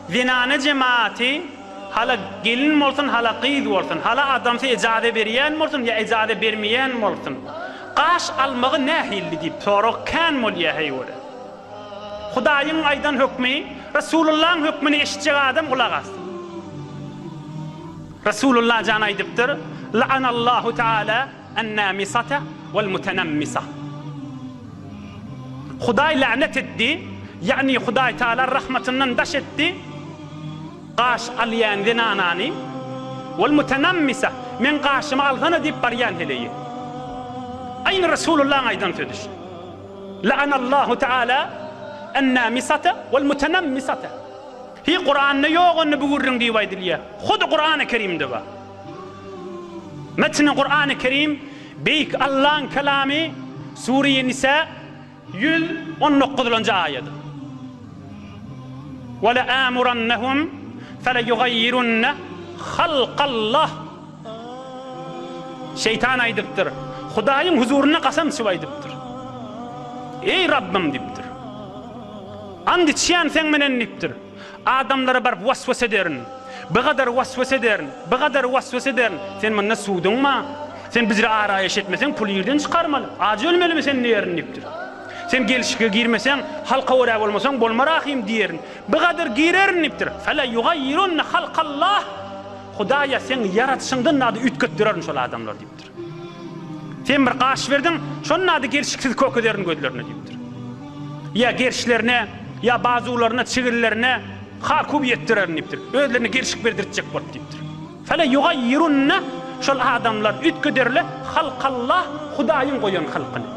Zenana jemaaty hala gelin bolsun hala gyz bolsun, hala adamsy ejaze berýän bolsun ýa ejaze bermeýän bolsun, gaş almagy nähilli diýip sorag kän bolýa heý göre. Hudaýyň aýdan hökmi, Resulullaň hökmüni eşitjek adam gulak assyn. Resulullah jan aýdypdyr, La'anallahu taala En-namisata wal-mutenammisa. Hudaý länet etdi, ýagny Hudaý Taala rahmatyndan daş etdi gaş alýan zenanany, wal-mutenammisa, meň gaşymy alsana diýip barýan heleýi. Aýny Resulullahyň aýdan sözi şu. La'anallahu Taala en-namisata wal-mutenammisata. Hi Kuranda ýok onda bu gürrüň diýip aýdylýar. Hut Kurany Kerimde bar. Metni Kurany Kerim Beýik Allaň kelamy Sure-i Nisa 119-njy aýady. Ve le'amurannahum feleyugayyirunne halkallah. Şeýtan aýdypdyr. Hudaýyň huzurynda kasam içip aýdypdyr. Eý Rabbym diýipdir. And içýän seň menen diýipdir. Adamlara baryp waswas ederin. Bigadar waswas ederin, bigadar waswas ederin. Sen munda suduňma? Sen bizre araýyş etmeseň puly ýerden çykarmaly. Aç ölmelimi sen diýerin diýipdir. Sen gelşige girmeseň, halka görä bolmasaň bolmar ahym diýerin. Bigadar girerin diýipdir. Fela ýugaýýirunne halkallah. Hudaýa seň ýaradyşyňdan zady üýtgetdirerin şol adamlar diýipdir. Sen bir gaş berdiň, şonda-da gelşiksiz kökederin gözlerine diýipdir. Ýa gerşlerine, ýa bazuwlaryna, çigirlerine hakuw ýetdirerin diýipdir. Özlerine gelşik berdirtjek bolup diýipdir. Fele ýugaýýirunne şol adamlar üýtgederle halkallah Hudaýyň goýan halkyny.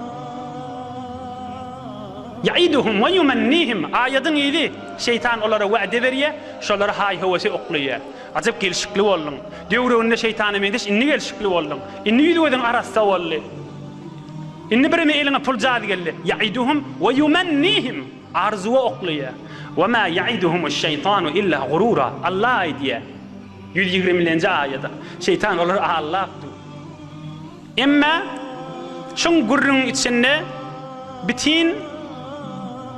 Ýaiduhum we ýumennihim aýadyň yzy şeýtan olara wade berýär, şolary haý-höwese oklaýar. Ajap gelşikli bolduň. Döwreginde şeýtana meňzeş indi gelşikli bolduň. Indi ýüz-gözüň arassa boldy. Indi bireme eliňe puljaz geldi. Ýaiduhum we ýumennihim. Arzuwa oklaýar. We ma ýaiduhumuş-şeýtanu illa gurura. Allah aýdýar. 120-nji aýada. Şeýtan olary aldap dur. Emma şuň gürrüňiň içinde bitin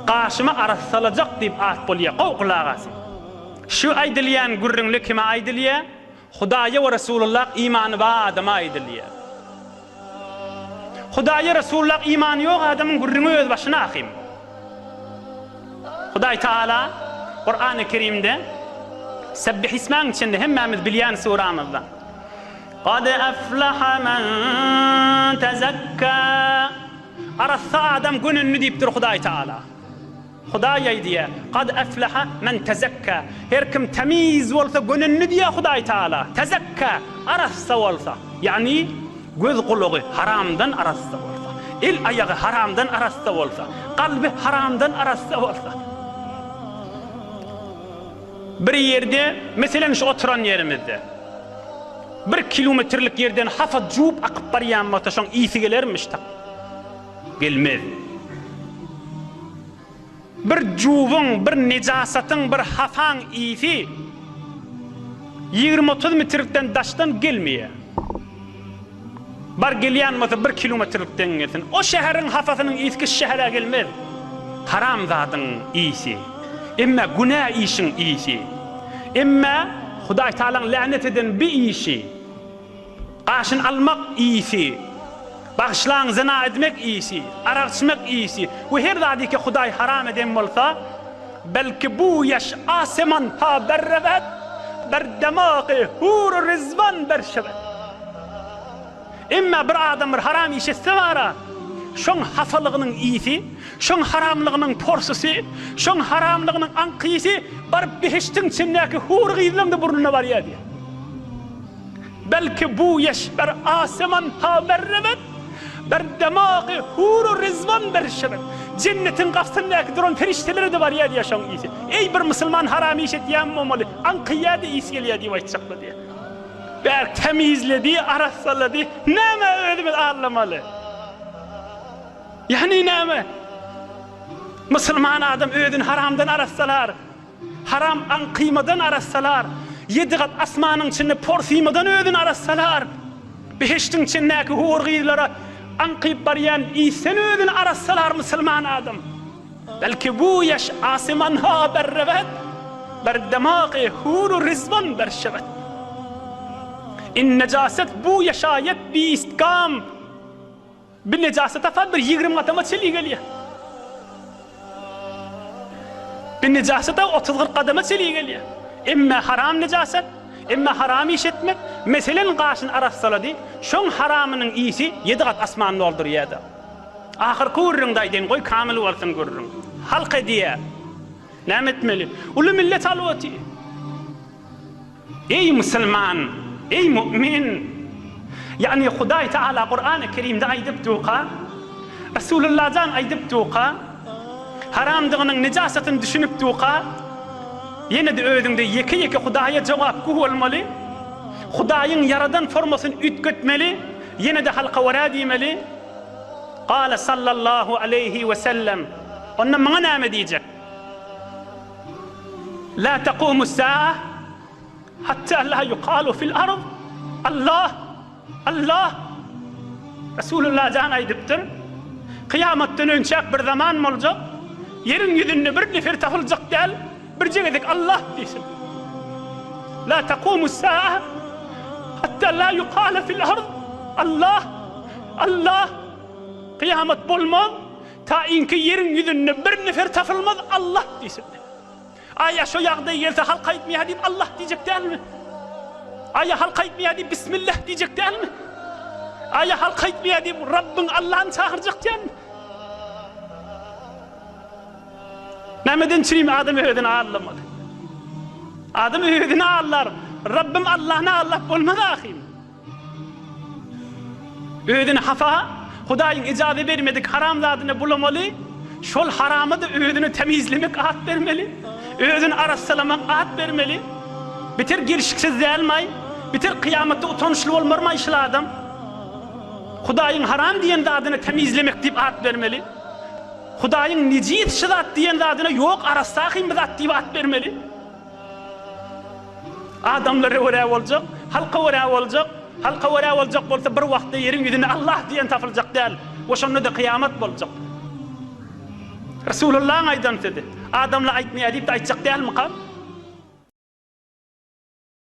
gaşymy arassalajak diýip at bolýar. Gowy gulak asyň. Şu aýdylýan gürrüňle kime aýdylýar? Hudaýa we Resulullah imany bar adama aýdylýar. Hudaýa Resulullah imany ýok adamyň gürrüňi öz başyna ahym. Hudaý Taala Kurany Kerimde Sebbihismäň içinde hemmämiz bilýän suramyzda Kad aflaha men tezekka Arassa adam gönenli diýipdir Hudaý Taala. Hudaý aýdýar, Kad efleha men tezekka. Her kim tämiz bolsa gönendi diýýär Hudaý Taala. Tezekka, arassa bolsa. Ýagny göz-gulagy haramdan arassa bolsa. El-aýagy haramdan arassa bolsa. Kalby haramdan arassa bolsa. Bir ýerde, meselem şu oturan ýerimizde, bir kilometrlik ýerden hapa juwup akyp barýan bolsa şoň ysy gelermiş tak? Gelmez. Bir juwyň, bir nejasatyň, bir hapaň ysy 20-30 metrlikden daşdan gelmeýär. Bar gelýän bolsa bir kilometrlikden gelsin. O şäheriň hapasynyň ysy ki şähere gelmez. Haram zadyň ysy. Emme günä işiň ysy. Emme Hudaý Tagalaň länet eden bi işi. Gaşyn almak isi, bagyşlaň zyna edmek isi, arak içmek isi we her zady ki Hudaý haram eden bolsa, belki bu ýaş aseman ha berrewet, ber demagy hur rizwan berşewet. Emma bir adam bir haram iş etse bara, şoň hapalygynyň isi, şoň haramlygynyň porsusy, şoň haramlygynyň aňkysy baryp behişdiň içindäki hur gyzlaň-da burnuna barýar diýýär. Belki bu ýeş ber aseman ha berrewet, ber demagy huru rizwan berşewet. Jennetiň gapysyndaky duran perişdelere-de barýar diýýär şoň ysy. Eý bir musulman haram iş etýämi bolmaly, aňkyýa-da ys gelýär diýip aýtjaklar diýýär. Bär tämizledi, arassalady, nämä özümiz aldamaly? Ýagny näme? Musulman adam özüni haramdan arassalar. Haram aňkymadan arassalar, ýedi gat asmanyň içinde porsymadan özüni arassalar, behişdiň içindäki hur gyzlara aňkyp barýan isden özüni arassalar musulman adam. Belki bu ýaş asymanha berrewet. Ber demagy huru rizwan ber şewed. In nejaset bu ýeşaýet bist gam. Bir nejasata sal bir 20 gadama çenli gelýär. Bir nejasata 30-40 gadama çenli gelýär. Emme haram nejasat, emme haram iş etmek, meselen gaşyny arassalady, şoň haramynyň isi 7 gat asmany doldurýar-da. Ahyrky gürrüňde aýdaýyn, goý kamil bolsun gürrüň. Halk edýär. Näme etmeli? Uly millet alyp otyr. Eý musulman, eý mu'min! Ýagny Hudaý Taala Kurany Kerimde aýdyp durka, Resulullah jan aýdyp durka, haramdygynyň nejasatyny düşünip durka, ýene-de özüňde ýeke-ýeke Hudaýa jogapgü bolmaly, Hudaýyň ýaradan formasyny üýtgetmeli, ýene-de halka görä diýmeli. Gale sallallahu aleýhi we sellem, Onda muňa näme diýjek? La takumus sa'a hatta la yuqalu fil ard Allah Allah Resulullah jan aýdypdyr. Kyýamatdan önçäk bir zaman boljak, ýeriň ýüzünde bir nefer tapyljak däl, birje gezek Allah diýsin. La takumus sa'a hatta la yuqala fil ard Allah Allah Kyýamat bolmaz, Ta inki ýeriň ýüzünde bir nefer tapylmaz Allah diýsin. Aýa şo ýagdaý gelse halk aýtmaýar diýip Allah diýjek dälmi? Aýa halk aýtmaýar diýip Bismillah diýjek dälmi? Aýa halk aýtmaýar diýip Rabbyň Allahny çagyrjak dälmi? Nämeden çürim adam özüni aldamaly. Adam özüni aldar. Rabbim Allahny aldap bolmaz ahym. Özüni hapa, Hudaýyň ijaza bermedik haram zadyna bulamaly, şol harama-da özüni tämizlemek at bermeli, özüni arassalamak at bermeli. Beter gelşiksiz dälmaý? Beter kyýamatda utançly bolmarmaý şul adam? Hudaýyň haram diýen zadyna tämizlemek diýip at bermeli. Hudaýyň nejis şu zat diýen zadyna ýok arassa ahym bu zat diýip at bermeli. Adamlara görä boljak, halka görä boljak, halka görä boljak bolsa bir wagtda ýeriň ýüzünde Allah diýen tapyljak däl we şonda-da kyýamat boljak. Resulullahyň aýdan sözi. Adamlar aýtmaýar diýip-de aýtjak dälmikam?